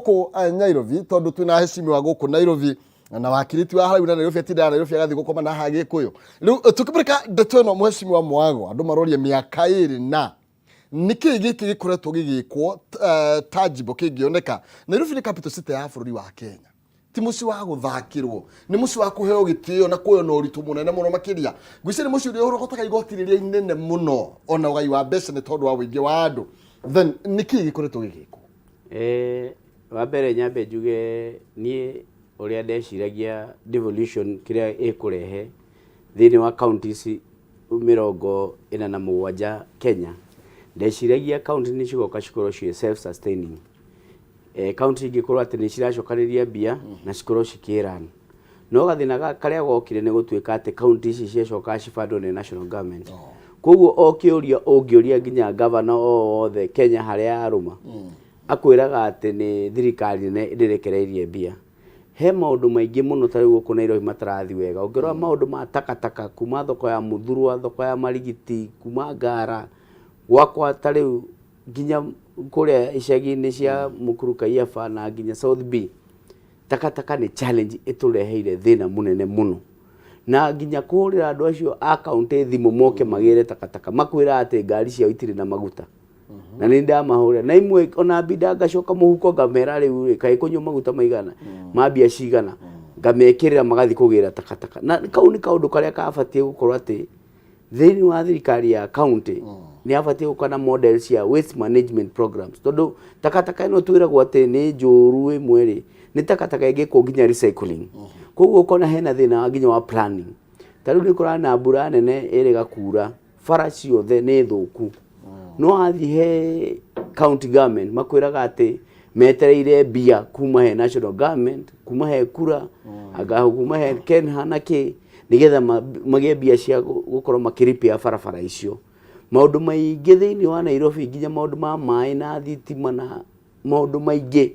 Gũkũ Nairobi, tondũ twĩna heshimiwa gũkũ Nairobi na wakiri ti wa haraihu na Nairobi, atindaga Nairobi agathiĩ gũkoma na haha Gĩkũyũ. Rĩu tũkĩmũrĩka ndeto ĩno, mheshimiwa Mwago, andũ maroria mĩaka 2 na nĩkĩ gĩkĩ gĩkoretwo gĩgĩkwo tangible kĩngĩoneka. Nairobi nĩ capital city ya bũrũri wa Kenya, ti mũciĩ wa gũthakĩrwo, nĩ mũciĩ wa kũheo gĩtĩo na kuoywo na ũritũ mũnene mũno makĩria. Ngwĩciria nĩ mũciĩ ũrĩa ũrogotaga igoti rĩrĩa inene mũno ona ũgai wa mbeca nĩ tondũ wa ũingĩ wa andũ. Then nĩkĩ gĩkoretwo gĩgĩkwo? Wa mbere nyambe njuge niĩ ũrĩa ndeciragia devolution kĩrĩa ĩkũrehe thĩinĩ wa county ici 47 Kenya, ndeciragia county nĩ cigoka cikorwo ciĩ self sustaining. County ingĩkorwo atĩ nĩ ciracokanĩria mbia na cikorwo cikĩrun, no gathĩna karĩa gokire nĩ gũtuĩka atĩ county ici ciacoka cibandwo nĩ national government. Koguo o kĩũria ũngĩũria nginya gavana o wothe Kenya harĩa arũma, akwĩraga atĩ nĩ thirikari nene ĩrĩrekereirie mbia. He maũndũ maingĩ mũno ta rĩu gũkũ Nairobi matarathi wega. Ũngĩrora maũndũ ma takataka kuma thoko ya Muthurwa, thoko ya Marigiti, kuma Ngara gwakwa, ta rĩu nginya kũrĩa icagi-inĩ cia Mukuru Kaiyaba na nginya South B, takataka nĩ challenge ĩtũreheire thĩna mũnene mũno, na nginya kũhũrĩra andũ acio a kaunti thimũ moke magĩre takataka, makwĩra atĩ ngari ciao itirĩ na maguta. Na nĩ ndamahũrĩra na imwe ona mbinda ngacoka mũhuko ngamera rĩu rĩ, kaĩ kũnyua maguta maigana ma mbia cigana, ngamekĩrĩra magathiĩ kũgĩra takataka. Na kau nĩ kaũndũ karĩa kabatiĩ gũkorwo atĩ thĩinĩ wa thirikari ya county nĩ abatiĩ gũka na model cia waste management programs, tondũ takataka ĩno twĩragwo atĩ nĩ njũru ĩmwe rĩ, nĩ takataka ĩngĩkwo nginya recycling. Koguo ũkona hena thĩna wa nginya wa planning. Ta rĩu nĩ kũrana na mbura nene ĩrĩga kura, bara ciothe nĩ thũku, no wathiĩ he county government makwĩraga atĩ metereire mbia kuma he national government, kuma he kura anga kuma he Kenha na kĩ, nĩgetha magĩe mbia cia gũkorwo makĩripia barabara icio. Maũndũ maingĩ thĩinĩ wa Nairobi, nginya maũndũ ma maĩ na thitima na maũndũ maingĩ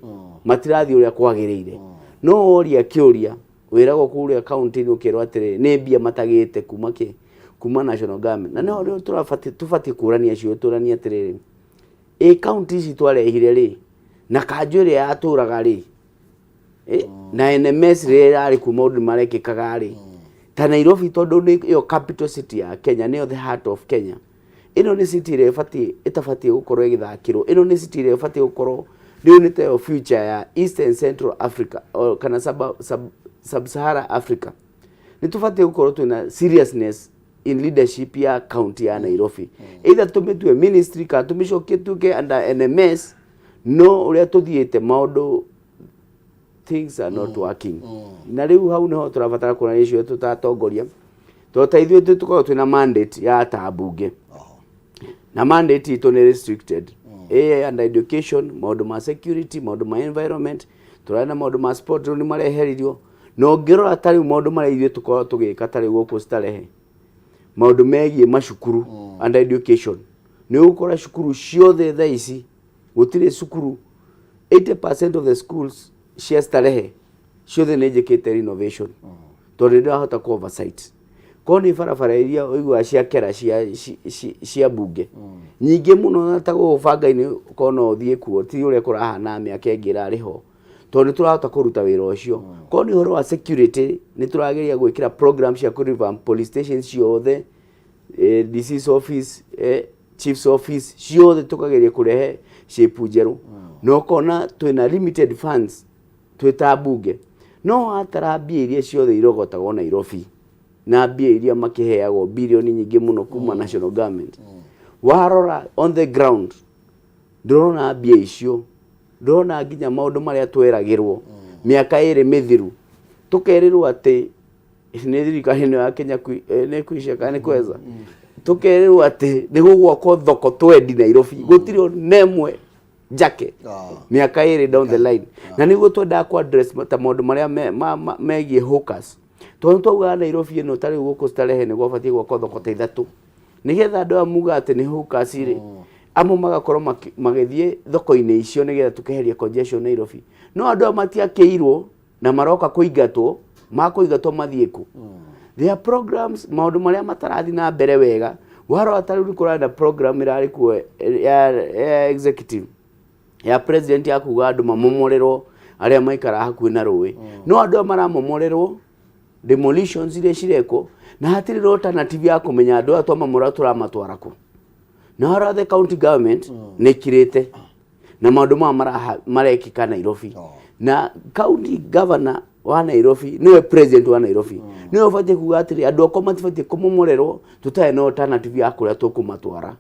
matirathiĩ ũrĩa kwagĩrĩire, no woria kĩũria wĩragwo kũrĩa kaunti-inĩ, ũkerwo atĩrĩrĩ, nĩ mbia matagĩte kuma kĩ, kuma national government. Na nĩho rĩu tũrabatiĩ tũbatiĩ kũrania cio, tũranie atĩrĩrĩ, ĩ kaunti ici twarehire rĩ, na kanjũ ĩrĩa yatũraga rĩ, na NMS rĩrĩa ĩrarĩ kuo, maũndũ nĩ marekĩkaga rĩ? Ta Nairobi, tondũ nĩ ĩyo capital city ya Kenya, nĩyo the heart of Kenya, ĩno nĩ city ĩrĩa ĩbatiĩ ĩtabatiĩ gũkorwo ĩgĩthakĩrwo. Ĩno nĩ city ĩrĩa ĩbatiĩ gũkorwo rĩu nĩ tayo future ya East and Central Africa o, kana sub-Sahara Africa. Nĩ tũbatiĩ gũkorwo twĩna seriousness in leadership ya county ya Nairobi, either tũmĩtue ministry kana tũmĩcokie tuke under NMS. No ũrĩa tũthiĩte maũndũ, things are not working. Na rĩu hau nĩho tũrabatara kuonania icio tũtatongoria, tondũ ta ithuĩ tũkoragwo twĩna mandate ya ta mbunge, na mandate itũ nĩ restricted, under education, maũndũ ma security, maũndũ ma environment, tũrarĩ na maũndũ ma sport, rĩu nĩ mareheririo. Na ũngĩrora ta rĩu maũndũ marĩa ithuĩ tũkoragwo tũgĩka ta rĩu gũkũ Starehe, maũndũ megiĩ macukuru, under education, nĩ ũgũkora cukuru ciothe thaa ici gũtirĩ cukuru, 80% of the schools cia Starehe ciothe nĩ njĩkĩte renovation, tondũ nĩ ndĩrahota ku oversight. Korwo nĩ barabara iria ũiguaga cia kera cia mbunge nyingĩ mũno, na ta gũkũ banga-inĩ, korwo no ũthiĩ kuo, ti ũrĩa kũrahana mĩaka ĩngĩ ĩrarĩ ho, tondũ nĩ tũrahota kũruta wĩra ũcio. Korwo nĩ ũhoro wa security, nĩ tũrageria gwĩkĩra program cia kũ revamp police station ciothe, DC's office, chief's office ciothe, tũkageria kũrehe shape njerũ. Na ũkona twĩna limited funds twĩ ta mbunge, no watara mbia iria ciothe irogotagwo Nairobi na mbia iria makĩheagwo bilioni nyingĩ mũno kuma national government, warora on the ground ndũrona mbia icio, ndũrona nginya maũndũ marĩa tweragĩrwo mĩaka 2 mĩthiru, tũkerĩrwo atĩ nĩ thirikari ĩno ya Kenya nĩ kuicia kana nĩ kweza, tũkerĩrwo atĩ nĩ gũgwakwo thoko twendi Nairobi, gũtirĩ ona ĩmwe njake mĩaka 2 down the line. Na nĩguo twendaga ku address ta maũndũ marĩa megiĩ hawkers, tondũ twaugaga Nairobi ĩno ta rĩu gũkũ Starehe nĩ gwabatiĩ gwakwo thoko ta ithatũ, nĩgetha andũ aya muga atĩ nĩ hawkers rĩ, amwe magakorwo magĩthiĩ thoko-inĩ icio, nĩgetha tũkeheria congestion Nairobi. No andũ aya matiakĩirwo na maroka kũingatwo, makũingatwo mathiĩ kũ? There are programs, maũndũ marĩa matarathi na mbere wega. Warora ta rĩu nĩ kũrarĩ na program ĩrarĩ kuo ya executive. Ya president ya kuga andũ mamomorerwo arĩa maikara hakuhĩ na rũĩ, no andũ aya maramomorerwo, demolitions iria cirekwo na hatirĩ na alternative ya kũmenya andũ aya twamamora tũramatwara kũ. Na harĩa the county government nĩ ĩkirĩte na maũndũ maya marekĩka Nairobi. Na county governor wa Nairobi niwe president wa Nairobi, niwe ũbatiĩ kuga atĩrĩ, andũ akwa matibatiĩ kũmomorerwo tũtarĩ na alternative ya kũrĩa tũkũmatwara.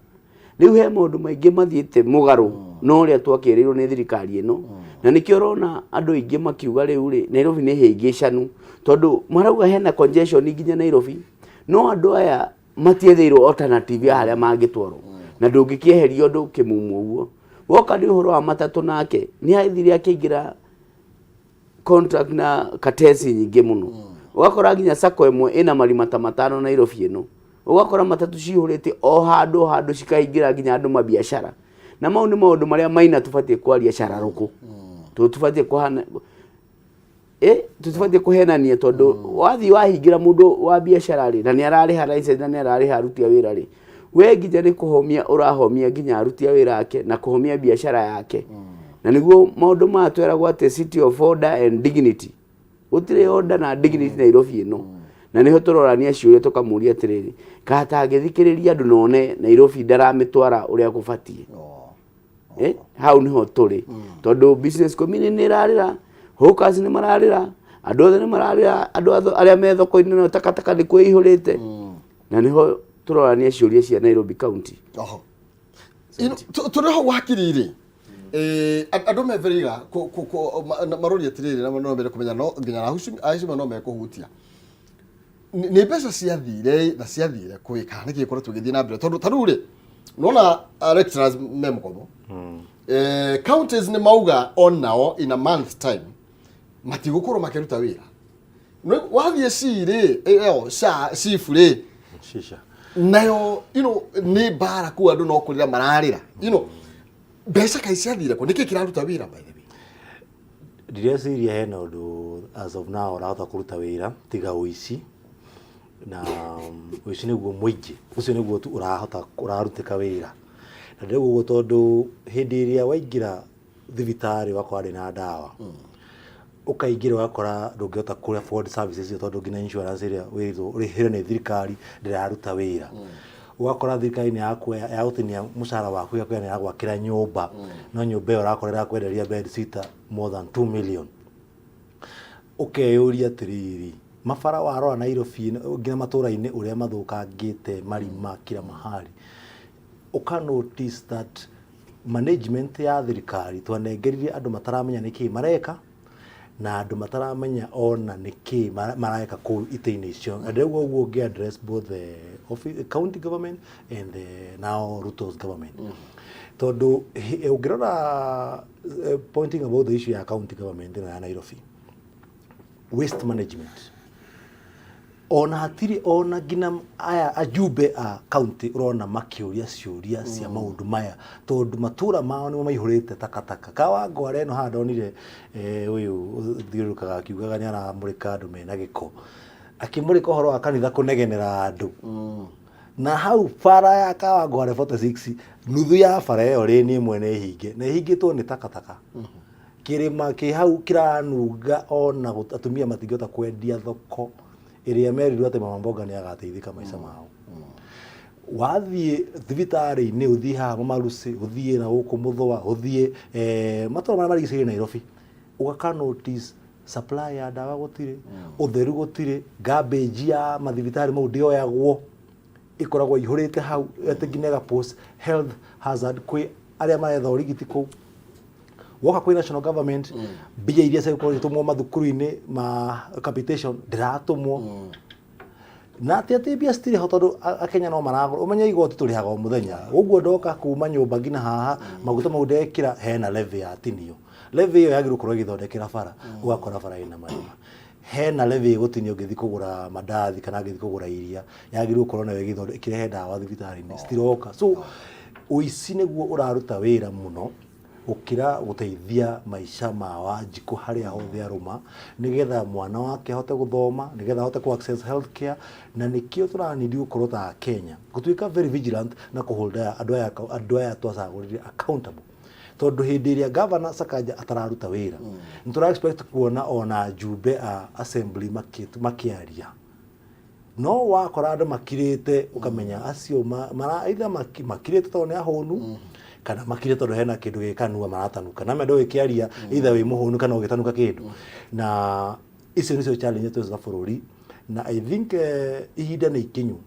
Rĩu he maũndũ maingĩ mathiĩte mũgarũ na ũrĩa twakĩrĩirwo nĩ thirikari ĩno, na nĩkĩo ũrona andũ aingĩ makiuga rĩu rĩ Nairobi nĩ hĩngĩcanu, tondũ marauga hena congestion nginya Nairobi, no andũ aya matietheirwo alternative ya harĩa mangĩtwarwo, na ndũngĩkĩeheria ũndũ kĩmumu ũguo. Woka nĩ ũhoro wa matatũ, nake nĩ athire akĩingĩra contract na katesi nyingĩ mũno. Ũgakora nginya sacco ĩmwe ĩna marima ta 5 Nairobi ĩno, ũgakora matatũ cihũrĩte o handũ handũ, cikaingĩra nginya andũ mabiacara. Na mau nĩ maũndũ marĩa maina tũbatiĩ kwaria cararũkũ, tondũ tũbatiĩ kũhana tũtibatiĩ kũhenania, tondũ wathiĩ wahingĩra mũndũ wa biacara rĩ, na nĩ ararĩha license na nĩ ararĩha aruti a wĩra rĩ, we nginya nĩ kũhomia ũrahomia nginya aruti a wĩra ake na kũhomia biacara yake. Na nĩguo maũndũ maya tweragwo atĩ city of order and dignity, gũtirĩ order na dignity Nairobi ĩno. Na nĩho tũrorania ciũria, tũkamũria atĩrĩrĩ, katangĩthikĩrĩria andũ none Nairobi ndaramĩtwara ũrĩa gũbatiĩ. Hau niho tũrĩ, tondũ business community nĩ ĩrarĩra, hawkers nĩ mararĩra, andũ othe nĩ mararĩra, andũ arĩa me thoko-inĩ no takataka nĩ kwĩihũrĩte. Na nĩho tũrorania ciũria cia Nairobi County. Oho. Tũrĩ hau hakiri-rĩ, andũ meberiga maroria atĩrĩrĩ, na no mende kũmenya, no nginya aheshimiwa no mekũhutia nĩ mbeca ciathire na ciathire kwĩ kana nĩkĩ gĩkoretwo gĩgĩthiĩ na mbere, tondũ ta rĩu rĩ nona lecturers me mũgomo, counties nĩ mauga onao in a month time matigũkorwo makĩruta wĩra. Wathiĩ cirĩ ĩyo SHA SHIF rĩ, shisha nayo nĩ mbara kuu, andũ no kũrĩra mararĩra. Mbeca kaĩ ciathire kũ? Nĩkĩ kĩraruta wĩra, by the way? Ndireciria hena ũndũ as of now ũrahota kũruta wĩra tiga ũici, na ũici nĩguo mũingĩ, ũcio nĩguo tu ũrahota ũrarutĩka wĩra. Na ndĩrauga ũguo tondũ hĩndĩ ĩrĩa waingĩra thibitarĩ ũgakora ndĩna ndawa, ũkaingĩra ũgakora ndũngĩhota kũ afford services icio, tondũ nginya insurance ĩrĩa wĩrĩtwo ũrĩhĩre nĩ thirikari ndĩraruta wĩra. Ũgakora thirikari nĩ yakuoya yagũtinia mũcara waku, ĩgakwĩra nĩ yagwakĩra nyũmba, no nyũmba ĩyo ũrakora ĩrakwenderia bed sitter more than 2 million. Ũkeyũria atĩrĩrĩ, mabara warora Nairobi ĩno, nginya matũra-inĩ ũrĩa mathũkangĩte, marima kila mahali, ũka notice that management ya thirikari twanengerire andũ mataramenya nĩkĩ mareka, na andũ mataramenya ona nĩkĩ mareka kũu itĩ-inĩ icio. Na ndĩrauga ũguo ngĩ address both the office, county government and the now Ruto's government, tondũ ũngĩrora, pointing about the issue ya county government ĩno ya Nairobi, waste management, ona hatirĩ ona nginya aya ajumbe a county ũrona makĩũria ciũria cia maũndũ maya, tondũ matũra mao nĩmo maihũrĩte takataka. Kawangware ĩno haha ndonire, ũyũ ũthiũrũrũkaga akiugaga nĩ aramũrĩka andũ mena gĩko, akĩmũrĩka ũhoro wa kanitha kũnegenera andũ, na hau bara ya Kawangware 46, nuthu ya bara ĩyo rĩni ĩmwe nĩ hinge, na ĩhingĩtwo nĩ takataka. Kĩrĩma kĩ hau kĩranunga, ona atumia matingĩhota kwendia thoko ĩrĩa merirwo atĩ mama mboga nĩ agateithĩka maica mao. Wathiĩ thibitarĩ-inĩ, ũthiĩ haha Mama Lucy, ũthiĩ na gũkũ Mũthũa, ũthiĩ matũra marĩa marigicĩirie Nairobi, ũgaka notice supply ya ndawa gũtirĩ, ũtheru gũtirĩ, garbage ya mathibitarĩ mau ndĩoyagwo, ĩkoragwo ihũrĩte hau atĩ nginya ĩga pose health hazard kwĩ arĩa maretha ũrigiti kũu. Woka kwĩ national government, mbia iria cigũkorwo igĩtũmwo mathukuru-inĩ ma capitation ndĩratũmwo, na atĩ mbia citirĩ ho, tondũ akenya no maragũra. Ũmenye igoti tũrĩhaga o mũthenya, ũguo ndoka kuma nyũmba nginya haha, maguta mau ndekĩra, hena levy yatinio. Levy ĩyo yagĩrĩirwo gũkorwo ĩgĩthondekera bara, ũgakora bara ĩna marima. Hena levy ĩgũtinio ngĩthiĩ kũgũra mandathi kana ngĩthiĩ kũgũra iria, yagĩrĩirwo gũkorwo nayo ĩkĩrehe ndawa thibitarĩ-inĩ, citiroka. So ũici nĩguo ũraruta wĩra mũno gũkĩra gũteithia maica ma Wanjikũ harĩa hothe arũma, nĩgetha mwana wake ahote gũthoma, nĩgetha ahote kũ access health care. Na nĩkĩo tũranidi gũkorwo ta Kenya gũtuĩka very vigilant na kũhold aya andũ aya twacagũrire accountable. Tondũ hĩndĩ ĩrĩa governor Sakaja atararuta wĩra, nĩ tũra expect kuona ona ajumbe a assembly makĩaria. No wakora andũ makirĩte, ũkamenya acio mara either makirĩte tondũ nĩ ahũnu, kana makirĩte tondũ hena kĩndũ gĩ kanua maratanuka. Na mendũ gĩkĩaria, either wĩ mũhũnu kana ũgĩtanuka kĩndũ. Na icio nĩcio challenge twĩ ta bũrũri. Na I think ihinda nĩ ikinyu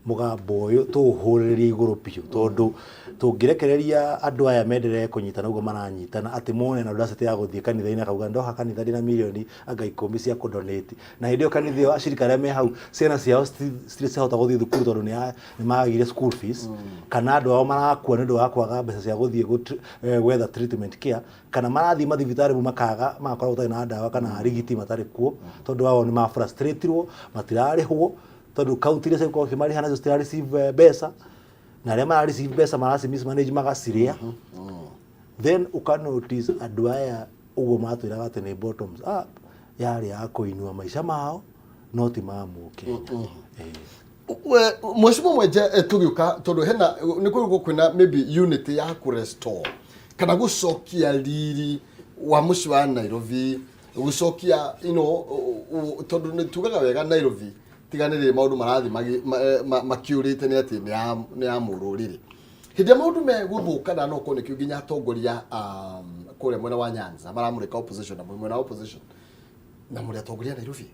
mũgambo ũyũ tũũhũrĩrĩrie igũrũ biũ, tondũ tũngĩrekereria andũ aya menderee kũnyitana ũguo maranyitana, atĩ mone na audacity ya gũthiĩ kanitha-inĩ akauga ndoha kanitha ndĩna mirioni anga 10 cia kũdonate, na hĩndĩ ĩyo kanitha ĩyo acirika arĩa me hau ciana ciao citirĩ ciahota gũthiĩ thukuru tondũ nĩ magire school fees, kana andũ ao marakua nĩ ũndũ wa kwaga mbeca cia gũthiĩ gwetha treatment care, kana marathiĩ mathibitarĩ mau makaga, magakorwo gũtarĩ na ndawa kana arigiti matarĩ kuo, tondũ ao nĩ ma frustratirwo, matirarĩhwo, tondũ kaunti iria ciakorwo ikĩmarĩha nacio citira receive mbeca, na arĩa mara receive mbeca maraci mismanage magacirĩa. Then ũka notice andũ aya ũguo matwĩraga atĩ nĩ bottoms up, yarĩ ya kũinua maica mao no ti ma Mũkenya. Mheshimiwa Mwenje, tũgĩũka tondũ hena nĩ kũrĩ kwĩna maybe unity ya kũ restore kana gũcokia riri wa mũciĩ wa Nairobi, gũcokia tondũ nĩ tugaga wega Nairobi tiga nĩ rĩrĩ maũndũ marathiĩ makiũrĩte nĩ atĩ nĩ ya mũrũrĩrĩ. Hĩndĩ ĩrĩa maũndũ megũthũka, na no korwo nĩkĩo nginya atongoria kũrĩa mwena wa Nyanza maramũrĩka opposition na mwena wa opposition na mũrĩ atongoria a Nairobi,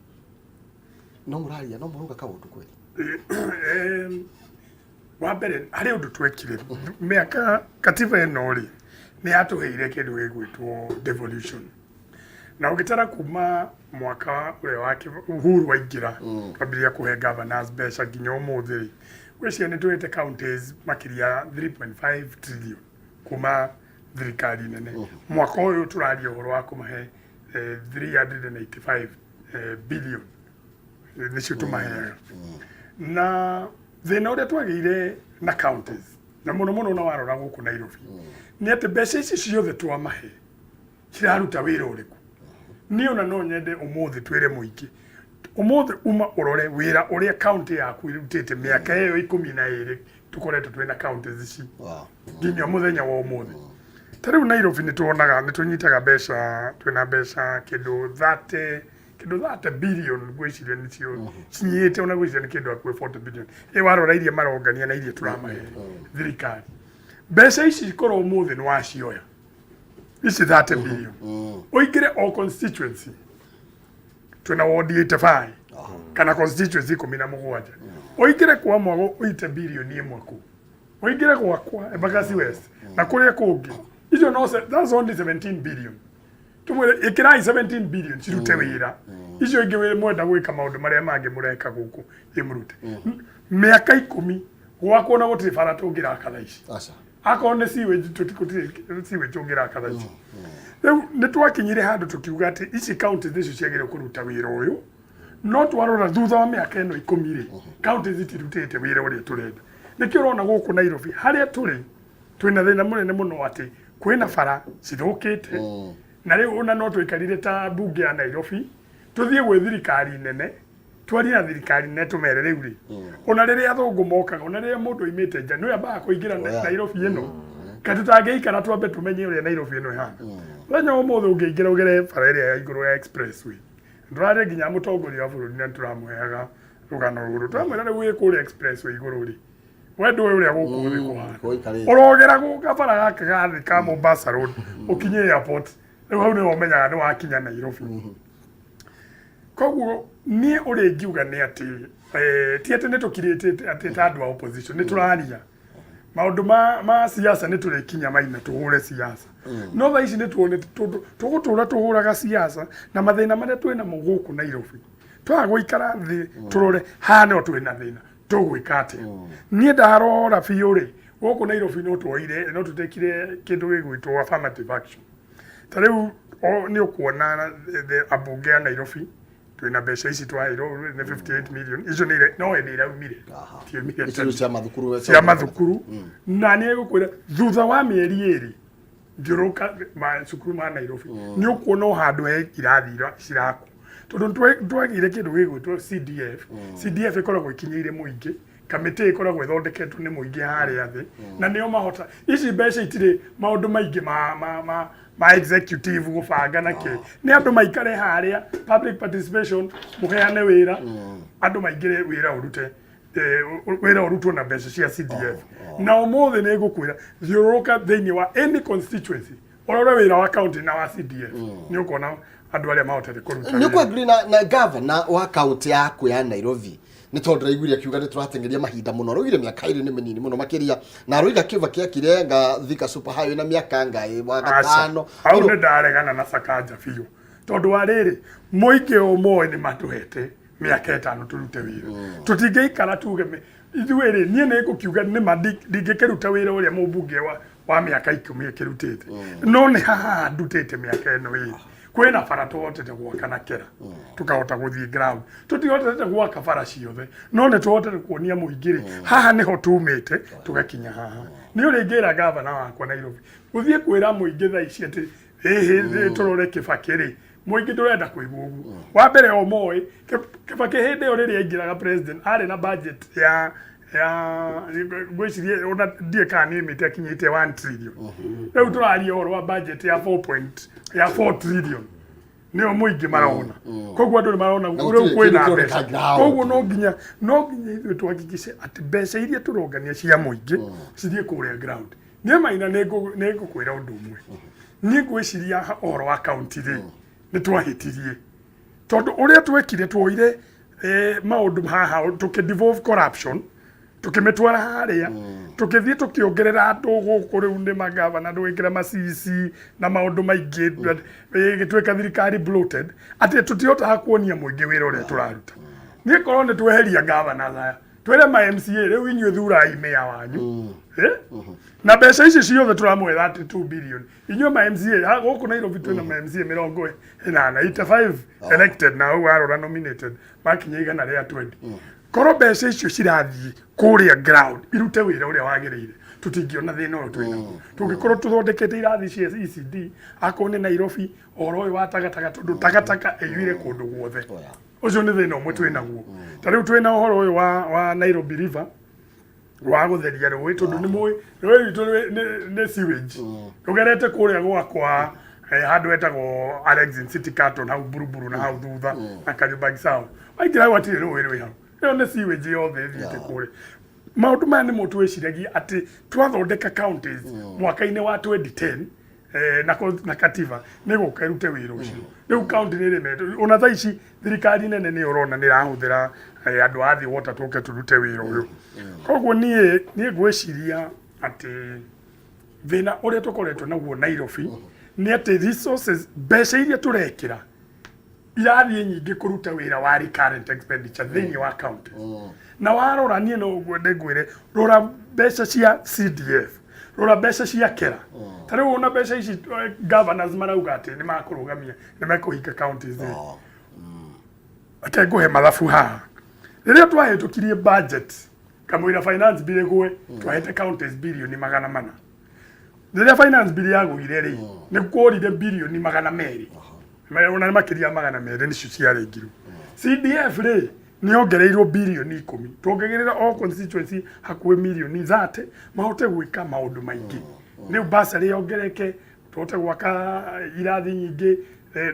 no mũraria no mũrauga kaũndũ kweli? Wa mbere, harĩ ũndũ twekire mĩaka katiba ĩno rĩ, nĩ yatũheire kĩndũ gĩgwĩtwo devolution, na ũgĩtara kuma mwaka ũrĩa wa Uhuru waingĩra, twambĩrĩria kũhe governors mbeca nginya ũmũthĩ rĩ, gwĩciria nĩ tũhete counties makĩria 3.5 trillion kuma thirikari nene. Mwaka ũyũ tũraria ũhoro wa kũmahe 385 billion, nĩcio tũmaheaga. Na thĩna ũrĩa twagĩire na counties, na mũno mũno na warora gũkũ Nairobi, nĩ atĩ mbeca ici ciothe twamahe ciraruta wĩra ũrĩkũ? Niĩ ona no nyende ũmũthĩ twĩre mũingĩ, ũmũthĩ uma ũrore wĩra ũrĩa county yaku ĩrutĩte mĩaka ĩyo 12 tũkoretwo twĩna counties ici nginya mũthenya wa ũmũthĩ. Ta rĩu Nairobi nĩ tuonaga nĩ tũnyitaga mbeca, twĩna mbeca kĩndũ 30, kĩndũ 30 billion ngwĩciria nĩcio cinyihĩte, ona ngwĩciria nĩ kĩndũ hakuhĩ 40 billion. Ĩ warora iria marongania na iria tũramahe thirikari, mbeca ici korwo ũmũthĩ nĩ wacioya ici 30 billion, ũingĩre o constituency, twĩna ward 85 kana constituency 17, ũingĩre kwa Mwago ũite bilioni 1 kũu, ũingĩre gwakwa Embakasi West na kũrĩa kũngĩ, icio no that's only 17 billion. Tumwĩre ĩkĩrai 17 billion cirute wĩra, icio ingĩ mwenda gwĩka maũndũ marĩa mangĩ mũreka gũkũ ĩmũrute. Mĩaka 10 gwakwo na gũtirĩ bara tũngĩraka thaa ici. Aca. Akorwo nĩ sewage, tũtikũtirĩ sewage tũngĩraka thaa ici. Rĩu nĩ twakinyire handũ tũkiuga atĩ ici county nĩcio ciagĩrĩirwo kũruta wĩra ũyũ, no twarora thutha wa mĩaka ĩno 10 rĩ, county citirutĩte wĩra ũrĩa tũrenda. Nĩkĩo ũrona gũkũ Nairobi harĩa tũrĩ twĩna thĩna mũnene mũno atĩ kwĩna bara cithũkĩte, na rĩu ona no tũikarire ta mbunge ya Nairobi tũthiĩ gwĩ thirikari nene, twarie na thirikari nene, tũmere rĩu rĩ, ona rĩrĩa athũngũ mokaga, ona rĩrĩa mũndũ oimĩte nja nĩwe ambaga kũingĩra Nairobi ĩno, ka tũtangĩikara twambe tũmenye ũrĩa Nairobi ĩno ĩhana. Mũthenya wa ũmũthĩ ũngĩingĩra ũgere bara ĩrĩa ya igũrũ ya expressway, ndũrarĩ nginya mũtongoria wa bũrũri na nĩtũramũheaga rũgano rũrũ, tũramwĩra rĩu wĩ kũrĩa expressway igũrũ rĩ, we ndũĩ ũrĩa gũkũ thĩ kũhana. Gũikarĩte. Ũrogera gabara gaka ga thĩ ka Mombasa Road ũkinye airport, rĩu hau nĩho ũmenyaga nĩ wakinya Nairobi. Koguo niĩ ũrĩa ingiuga nĩ atĩ ti atĩ nĩ tũkirĩte atĩ ta andũ a opposition nĩ tũraria maũndũ ma siasa, nĩ tũrĩkinya maina tũhũre siasa, no thaa ici nĩ tuonete tondũ tũgũtũra tũhũraga siasa na mathĩna marĩa twĩ namo gũkũ Nairobi, twaga gũikara thĩ tũrore haha no twĩ na thĩna, tũgwĩka atĩa? Niĩ ndarora biũ rĩ, gũkũ Nairobi no tuoire, no tũtekire kĩndũ gĩgwĩtwo affirmative action. Ta rĩu nĩ ũkuona ambunge a Nairobi twĩna mbeca ici twaheirwo nĩ 58 million, icio nĩ no hĩndĩ iraumire, tiumire. Icio nĩ cia mathukuru. Cia mathukuru. Na nĩ egũkwĩra thutha wa mĩeri 2 thiũrũrũka macukuru ma Nairobi, nĩ ũkuona o handũ he irathi cirakwo, tondũ twagĩire kĩndũ gĩgwĩtwo CDF. CDF ĩkoragwo ĩkinyĩire mũingĩ. Kamĩtĩ ĩkoragwo ĩthondeketwo nĩ mũingĩ harĩa thĩ, na nĩo mahota ici mbeca. Itirĩ maũndũ maingĩ ma executive gũbanga na kĩ, nĩ andũ maikare harĩa, public participation, mũheane wĩra, andũ maingĩre wĩra, ũrute wĩra ũrutwo na mbeca cia CDF. Na ũmũthĩ nĩ ngũkwĩra, thiũrũrũka thĩinĩ wa any constituency, ũrore wĩra wa county na wa CDF, nĩ ũkuona andũ arĩa mahotete kũruta Nĩ wĩra. Kwagri na gavana wa kaunti yaku ya Nairobi, nĩ tondũ ndĩraiguire akiuga nĩ tũrateng'eria mahinda mũno. Araugire mĩaka 2 nĩ mĩnini mũno makĩria, na aroiga Kĩbakĩ akire nga Thika Super Highway na mĩaka ngai wa Aca, gatano. Hau nĩ ndaregana na Sakaja biũ, tondũ wa rĩrĩ, mũingĩ ũmũĩ nĩ matũhete mĩaka 5 tũrute wĩra. Tũtingĩikara tuge ithuĩ rĩ, niĩ nĩ ngũkiuga nĩma ndingĩkĩruta wĩra ũrĩa mũmbunge wa mĩaka 10 ĩkĩrutĩte, no nĩ haha ndutĩte mĩaka ĩno 2, kwĩna bara tũhotete gwaka na kera tũkahota gũthiĩ ground. Tũtihotete gwaka bara ciothe, no nĩ tũhotete kuonia mũingĩ rĩ, haha nĩho tumĩte tũgakinya haha. Nĩ ũrĩngĩra gavana wakwa Nairobi gũthiĩ kwĩra mũingĩ thaa ici atĩ ĩhĩ tũrore Kĩbakĩ rĩ, mũingĩ ndũrenda kũigua ũguo. Wa mbere, o moĩ Kĩbakĩ hĩndĩ ĩyo rĩrĩa aingĩraga president arĩ na budget ya ngwĩciria ona ndiĩ kana nĩ mĩte akinyĩte 1 trillion. Rĩu tũraria ũhoro wa budget ya 4 point ya 4 trillion, nĩyo mũingĩ marona. Koguo andũ nĩ marona Na rĩu gũtirĩ kwĩna kĩndũ mbeca. kĩroneka ground. Koguo no nginya ithuĩ tũhakikice atĩ mbeca iria tũrongania cia mũingĩ cithiĩ kũrĩa ground. Niĩ Maina nĩ ngũkwĩra ũndũ ũmwe. Niĩ ngwĩciria ũhoro wa kaunti rĩ, nĩ twahĩtirie, tondũ ũrĩa twekire, tuoire maũndũ haha, tũkĩ devolve corruption, tũkĩmĩtwara harĩa, tũkĩthiĩ tũkĩongerera andũ gũkũ. Rĩu nĩ magavana, tũgĩkĩra macici na maũndũ maingĩ, ĩgĩtuĩka thirikari bloated, atĩ tũtihotaga kuonia mũingĩ wĩra ũrĩa tũraruta. Niĩ korwo nĩ tweheria governors aya, twĩre ma MCA, rĩu inyuĩ thurai mayor wanyu. Eh? Na mbeca ici ciothe tũramũhe 32 billion, inyuĩ ma MCA ha gũkũ Nairobi, twĩna ma MCA 80, 85 elected, na ũguo arora nominated makinya 120. Korwo mbeca icio cirathiĩ kũrĩa ground irute wĩra ũrĩa wagĩrĩire, tũtingĩona thĩna ũyũ twĩnaguo. Tũngĩkorwo tũthondekete irathi cia ECD akorwo nĩ Nairobi, ũhoro ũyũ wa tagataka, tondũ tagataka ĩiyũire kũndũ guothe. Ũcio nĩ thĩna ũmwe twĩnaguo. Ta rĩu twĩna ũhoro ũyũ wa Nairobi River, wa gũtheria rũĩ, tondũ nĩ mũĩ rũĩ rwitũ nĩ sewage rũgerete kũrĩa gwakwa, handũ hetagwo Alex City Carton, hau Buruburu na hau thutha na Kariobangi South. Waingĩra hau hatirĩ rũĩ rwĩ hau, ĩyo nĩ sewage yothe ĩthiĩte kũrĩa. Maũndũ maya nĩmo twĩciragia atĩ twathondeka counties mwaka-inĩ wa 2010 na katiba nĩ gũka ĩrute wĩra ũcio. Rĩu county nĩ ĩremetwo. Ona thaa ici thirikari nene nĩ ũrona nĩ ĩrahũthĩra andũ a thĩ wota tũke tũrute wĩra ũyũ. Koguo niĩ ngwĩciria atĩ thĩna ũrĩa tũkoretwo naguo Nairobi nĩ atĩ resources, mbeca iria tũrekĩra, irathiĩ nyingĩ kũruta wĩra wa recurrent expenditure thĩinĩ wa county. Na warora, niĩ no ngwende ngwĩre, rora mbeca cia CDF, rora mbeca cia kera. Ta rĩu ona mbeca ici governors marauga atĩ nĩ makũrũgamia, nĩ mekũhinga counties rĩ, reke ngũhe mathabu haha. Rĩrĩa twahĩtũkirie budget, kamũira finance bill ĩgwe, twahete counties birioni 400. Rĩrĩa finance bill yagũire rĩ, nĩ kworire birioni 200, ona nĩ makĩria ya 200 nĩcio ciarengirwo. CDF rĩ, nĩ yongereirwo birioni 10, tuongagĩrĩra o constituency hakuhĩ mirioni 30 mahote gwĩka maũndũ maingĩ. Rĩu bursary yongereke, tũhote gwaka irathi nyingĩ.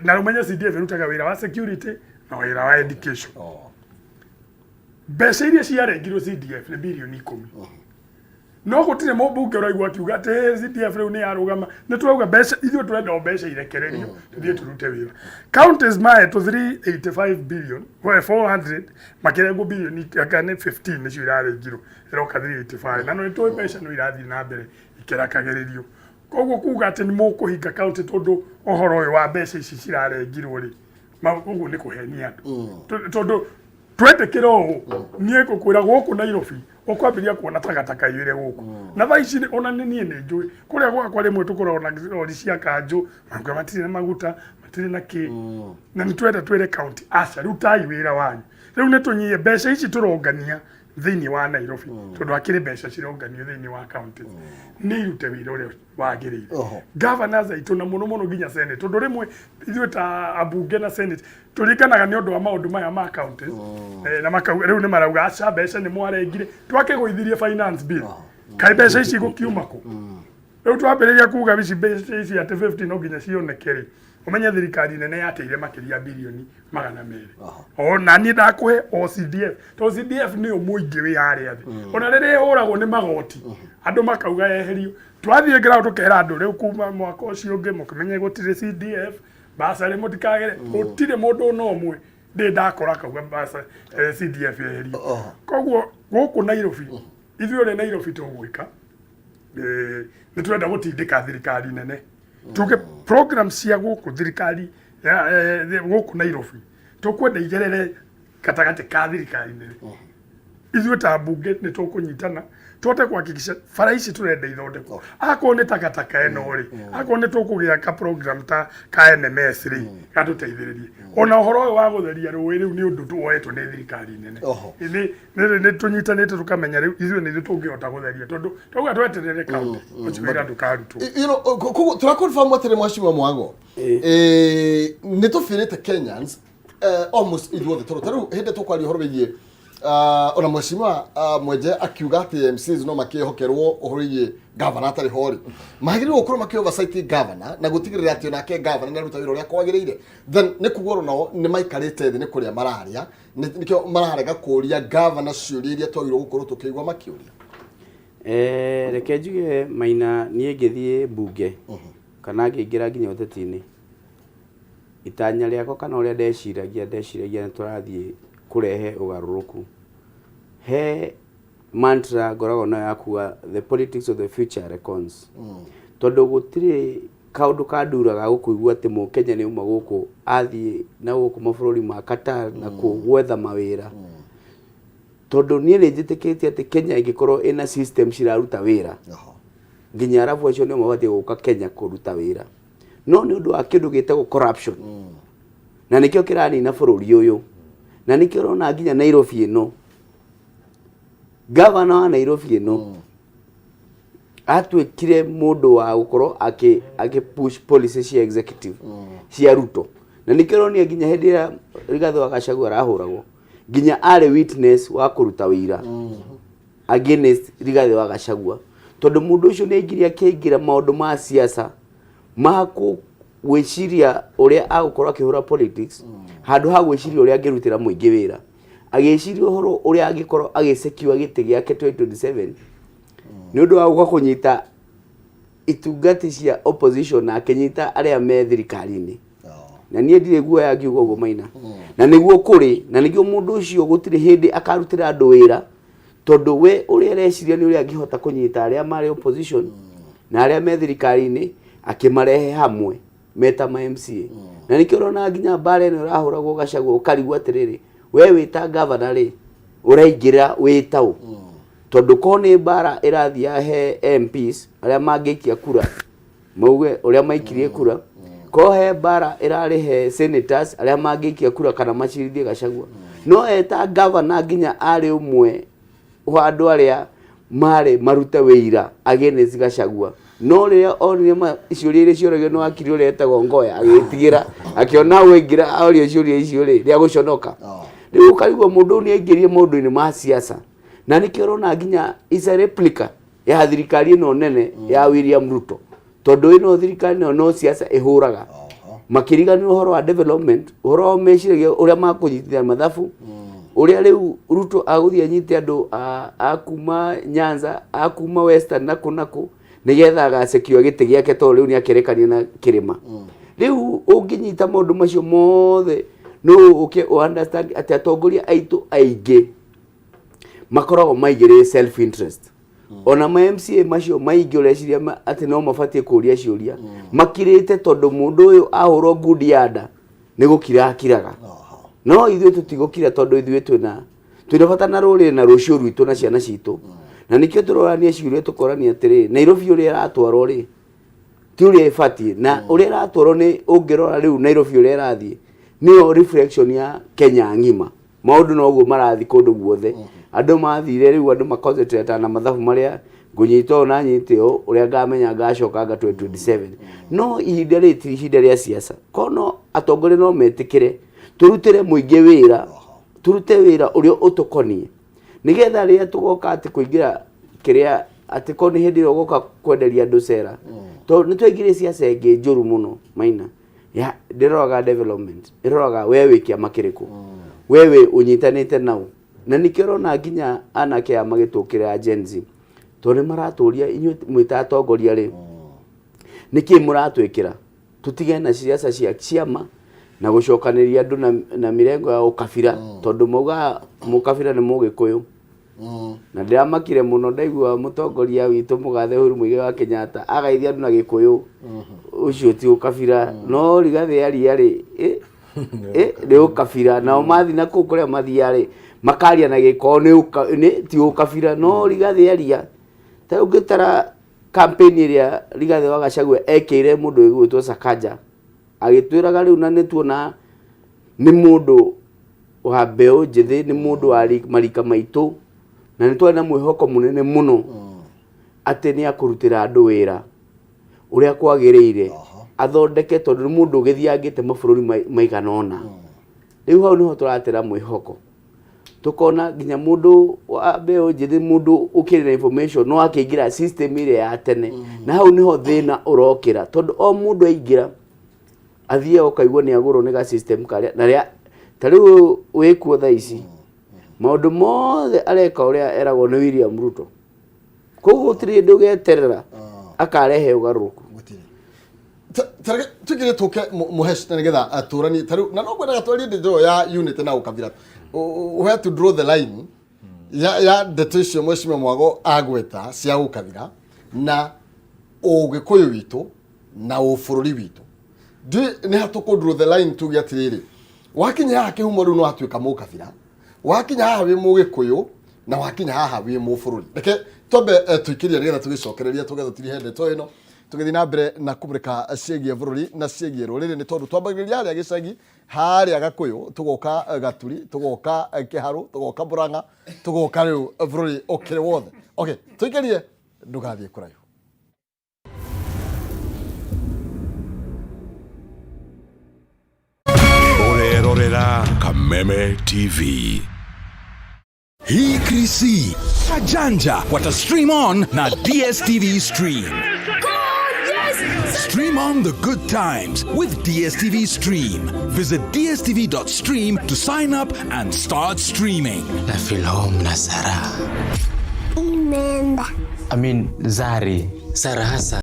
Na ũmenye CDF ĩrutaga wĩra wa security na wĩra wa education. Mbeca iria ciarengirwo CDF nĩ birioni 10, no gũtirĩ mũmbunge ũraigua akiuga atĩ "Hey, CDF rĩu nĩ yarũgama." Nĩ turauga mbeca, ithuĩ tũrenda o mbeca irekererio tũthiĩ tũrute wĩra. Counties mahetwo 385 billion, well, 400, makĩrengwo birioni anga nĩ 15 nĩcio irarengirwo, ĩroka 385, na nĩ tũĩ mbeca no irathiĩ na mbere ikĩrakagĩrĩrio. Koguo kuga atĩ nĩ mũkũhinga county tondũ ũhoro ũyũ wa mbeca ici cirarengirwo rĩ, ũguo nĩ kũhenia andũ. Tondũ twetĩkĩra ũũ, niĩ ngũkwĩra gũkũ Nairobi ũkwambĩrĩria kuona takataka iyũire gũkũ. Na thaa ici ona nĩ niĩ nĩ njũĩ kũrĩa gwakwa rĩmwe tũkoragwo na rori cia kanjũ, mauga matirĩ na maguta, matirĩ na kĩ. Na nĩ twenda twĩre county, aca, rutai wĩra wanyu. Rĩu nĩ tũnyie mbeca ici tũrongania. Thĩinĩ wa Nairobi, tondũ hakĩrĩ mbeca cironganio thĩinĩ wa counties, nĩ irute wĩra ũrĩa wagĩrĩire. Governors aitũ na mũno mũno nginya Senate, tondũ rĩmwe ithuĩ ta ambunge na Senate tũringanaga nĩ ũndũ wa maũndũ maya ma counties. Na makauga rĩu nĩ marauga aca, mbeca nĩ mwarengire, twakĩgũithirie finance bill, kaĩ mbeca ici gũkiuma kũ? Rĩu twambĩrĩria kuga ici mbeca ici atĩ 50 no nginya cioneke rĩ, ũmenye thirikari nene yateire makĩria birioni 200. O na niĩ ndakũhe o CDF, tondũ CDF nĩyo mũingĩ wĩ harĩa thĩ, ona rĩrĩa ĩhũragwo nĩ magoti andũ makauga eherio. Twathiĩ ground tũkera andũ rĩu kuma mwaka ũcio ũngĩ mũkĩmenye gũtirĩ CDF basarĩ, mũtikagere gũtirĩ mũndũ ona ũmwe ndĩ ndakora akauga CDF eherio. Koguo gũkũ Nairobi, ithuĩ ũrĩa Nairobi tũgwĩka, nĩ tũrenda gũtindĩka thirikari nene tuge program cia gũkũ thirikari gũkũ Nairobi tũkwenda igerere gatagatĩ ka thirikari nene. Ithuĩ ta mbunge nĩ tũkũnyitana tũhote kuhakikisha bara ici tũrenda ithondekwo, akorwo nĩ takataka ĩno rĩ, akorwo nĩ tũkũgĩa ka program ta ka NMS rĩ, gatũteithĩrĩrie. Ona ũhoro ũyũ wa gũtheria rũĩ rĩu nĩ ũndũ tuoetwo nĩ thirikari nene. Nĩ tũnyitanĩte tũkamenya rĩu ithuĩ nĩ ithuĩ tũngĩhota gũtheria, tondũ twauga tweterere county, ũcio wĩra ndũkarutwo. Koguo tũra confirm atĩrĩ, Mheshimiwa Mwago, nĩ tũbĩrĩte Kenyans, almost ithuothe, tondũ ta rĩu hĩndĩ tũkwaria ũhoro wĩgiĩ ona Mheshimiwa Mwenje akiuga atĩ MCs no makĩhokerwo ũhoro wĩgiĩ governor atarĩ ho rĩ, magĩrĩirwo gũkorwo makĩ oversight governor na gũtigĩrĩra atĩ onake governor nĩ aruta wĩra ũrĩa kwagĩrĩire. Then nĩ kuga oro nao nĩ maikarĩte thĩ nĩ kũrĩa mararĩa, nĩkĩo mararega kũria governor ciũria iria twagĩrĩirwo gũkorwo tũkĩigua makĩũria. Reke njuge Maina, niĩ ngĩthiĩ mbunge kana ngĩingĩra nginya ũteti-inĩ, itanya rĩakwa kana ũrĩa ndeciragia nĩ tũrathiĩ kũrehe ũgarũrũku. He mantra ngoragwo nayo ya kuga, "The politics of the future reckons," tondũ gũtirĩ kaũndũ kanduraga gũkũigua atĩ mũkenya nĩ auma gũkũ athiĩ na gũkũ mabũrũri ma Qatar na kũ gwetha mawĩra, tondũ niĩ nĩ njĩtĩkĩtie atĩ Kenya ĩngĩkorwo ĩna system ciraruta wĩra, nginya arabu acio nĩo mabatiĩ gũka Kenya kũruta wĩra. No nĩ ũndũ wa kĩndũ gĩtagwo corruption, na nĩkĩo kĩranina bũrũri ũyũ, na nĩkĩo ũrona nginya Nairobi ĩno, gavana wa Nairobi ĩno atuĩkire mũndũ wa gũkorwo akĩ push policy cia executive cia Ruto. Na nĩkĩo ũronire nginya hĩndĩ ĩrĩa Rigathĩ wa Gachagua arahũragwo, nginya arĩ witness wa kũruta wĩira against Rigathĩ wa Gachagua, tondũ mũndũ ũcio nĩ aingĩria akĩingĩra maũndũ ma siasa ma gwĩciria ũrĩa agũkorwo akĩhũra politics, handũ ha gwĩciria ũrĩa angĩrutĩra mũingĩ wĩra, agĩciria ũhoro ũrĩa angĩkorwo agĩsecure gĩtĩ gĩake 2027 nĩ ũndũ wa gũka kũnyita itungati cia opposition na akĩnyita arĩa me thirikari-inĩ. Na niĩ ndirĩ guoya ngiuga ũguo, Maina, na nĩguo kũrĩ, na nĩkĩo mũndũ ũcio gũtirĩ hĩndĩ akarutĩra andũ wĩra, tondũ we ũrĩa areciria nĩ ũrĩa angĩhota kũnyita arĩa marĩ opposition na arĩa me thirikari-inĩ akĩmarehe hamwe meta ma MCA. Na nĩkĩo ũrona nginya mbara ĩno ĩrahũragwo Gachagua, ũkarigwo atĩrĩrĩ, we wĩta governor rĩ, ũraingĩra wĩta ũ? Tondũ ko nĩ mbara ĩrathiĩ ya he MPs arĩa mangĩikia kura mauge ũrĩa maikirie kura, ko he mbara ĩrarĩ he senators arĩa mangĩikia kura kana macirithie Gachagua, no eta governor nginya arĩ ũmwe wa andũ arĩa marĩ marute wĩira against Gachagua. No rĩrĩa onire ciũria iria cioragio nĩ wakiri ũrĩa etagwo Ngoya, agĩtigĩra akĩona waingĩra oria ciũria icio rĩ rĩa gũconoka. Rĩu ũkarigwo mũndũ ũyũ nĩ aingĩrie maũndũ-inĩ ma siasa, na nĩkĩo ũrona nginya is a replica ya thirikari ĩno nene ya William Ruto, tondũ ĩno thirikari nayo no siasa ĩhũraga, makĩriganĩrwo ũhoro wa development, ũhoro wa meciragia ũrĩa makũnyitithania mathabu, ũrĩa rĩu Ruto agũthiĩ anyite andũ a kuma Nyanza, a kuma Western na kũ na kũ, nĩgetha agacecure gĩtĩ gĩake, tondũ rĩu nĩ akĩrekania na kĩrĩma. Rĩu ũngĩnyita maũndũ macio mothe, no ũke ũ understand atĩ atongoria aitũ aingĩ makoragwo maigĩrĩire self interest. Ona ma MCA macio maingĩ ũreciria atĩ no mabatiĩ kũria ciũria, makirĩte tondũ mũndũ ũyũ ahũrwo ngundi ya nda nĩ gũkira akiraga. No ithuĩ tũtigũkira, tondũ ithuĩ twĩna bata na rũrĩrĩ na rũciũ rwitũ na ciana citũ. Na nĩkĩo tũrorania ciũria, tũkorania atĩrĩ, Nairobi ũrĩa ĩratwarwo rĩ, ti ũrĩa ĩbatiĩ, na ũrĩa ĩratwarwo nĩ ũngĩrora rĩu Nairobi ũrĩa ĩrathiĩ nĩyo reflection ya Kenya ng'ima. Maũndũ noguo marathiĩ kũndũ guothe. Andũ mathire rĩu andũ maconcentrate na mathabu marĩa ngũnyita ũũ na nyite ũũ, ũrĩa ngamenya ngacoka nga 2027. No ihinda rĩrĩ ti ihinda rĩa siasa. Kono atongoria no metĩkĩre tũrutĩre mũingĩ wĩra, tũrute wĩra ũrĩa ũtũkoniĩ, nĩgetha rĩrĩa tũgoka atĩ kũingĩra kĩrĩa atĩ ko nĩ hĩndĩ ĩrĩa ũgoka kwenderia andũ cera, tondũ nĩ twaingĩrire siasa ĩngĩ njũru mũno maina ya ndĩroraga development, ĩroraga we wĩ kĩama kĩrĩkũ, we wĩ ũnyitanĩte nau. Na nĩkĩo ũrona nginya anake aya magĩtũkĩrĩra Gen Z, tondũ nĩ maratũria, inyuĩ mwĩ ta atongoria rĩ, nĩkĩ mũratwĩkĩra tũtige na siasa cia ciama na gũcokanĩria andũ na mĩrengo ya ũkabira, tondũ maugaga mũkabira nĩ mũgĩkũyũ. Na ndĩramakire mũno ndaigua mũtongoria witũ mũgathe Uhuru Muigai wa Kenyatta agaithia andũ na gĩkũyũ, ũcio ti ũkabira. No Rigathĩ aria rĩ, nĩ ũkabira. Nao mathi na kũu kũrĩa mathiaga rĩ, makaria na gĩkoo nĩ ti ũkabira. No Rigathĩ aria, ta rĩu ngĩtara campaign ĩrĩa Rigathĩ wa Gachagua ekĩire mũndũ ũgwĩtwo Sakaja, agĩtwĩraga rĩu na nĩ tuona nĩ mũndũ wa mbeũ njĩthĩ, nĩ mũndũ wa marika maitũ, na nĩ twarĩ na mwĩhoko mũnene mũno atĩ nĩ akũrutĩra andũ wĩra ũrĩa kwagĩrĩire, athondeke, tondũ nĩ mũndũ ũgĩthiangĩte mabũrũri maigana ũna. Rĩu hau nĩho tũratera mwĩhoko, tukona nginya mũndũ wa mbeũ njĩthĩ, mũndũ ũkĩrĩ na information, no akĩingĩra system ĩrĩa ya tene. Na hau nĩho thĩna ũrokĩra, tondũ o mũndũ aingĩra athiĩ ũkaigua nĩ agũrwo nĩ ga system karĩa na rĩa ta rĩu wĩkuo thaa ici, maũndũ mothe areka ũrĩa eragwo nĩ William Ruto. Koguo gũtirĩ hĩndĩ ũgeterera akarehe ũgarũrũku. Gũtirĩ. Tareke tũingĩre tũke mũhesh na nĩgetha atũranie ta rĩu, na no ngwendaga twarie ndeto ĩyo ya unity na ũkabira. Where to draw the line ya ndeto icio mheshimiwa Mwago agweta cia ũkabira na ũgĩkũyũ witũ na ũbũrũri witũ, ndiũĩ nĩ ha tũkũ draw the line tuge atĩrĩrĩ, wakinya haha kĩhumo rĩu no watuĩka mũkabira, wakinya haha wĩ mũgĩkũyũ, na wakinya haha wĩ mũbũrũri. Reke twambe tũikĩrie nĩgetha tũgĩcokereria tũgetha tũtirihe ndeto ĩno, tũgĩthiĩ na mbere na kũmũrĩka ciĩgiĩ bũrũri na ciĩgiĩ rũrĩrĩ, nĩ tondũ twambagĩrĩria harĩa gĩcagi, harĩa Gakũyũ, tũgoka Gaturi, tũgoka Kĩharũ, tũgoka Mũrang'a, tũgoka rĩu bũrũri ũkĩrĩ wothe. Okay, tũikĩrie, ndũgathiĩ kũraihu. Ũrerorera Kameme TV. Hii Krisi Ajanja wata stream on na DSTV Stream. Stream on the good times with DSTV Stream. Visit dstv.stream to sign up and start streaming. Na feel home na Sarah. Imeenda. I mean, Zari. Sarah Hassan.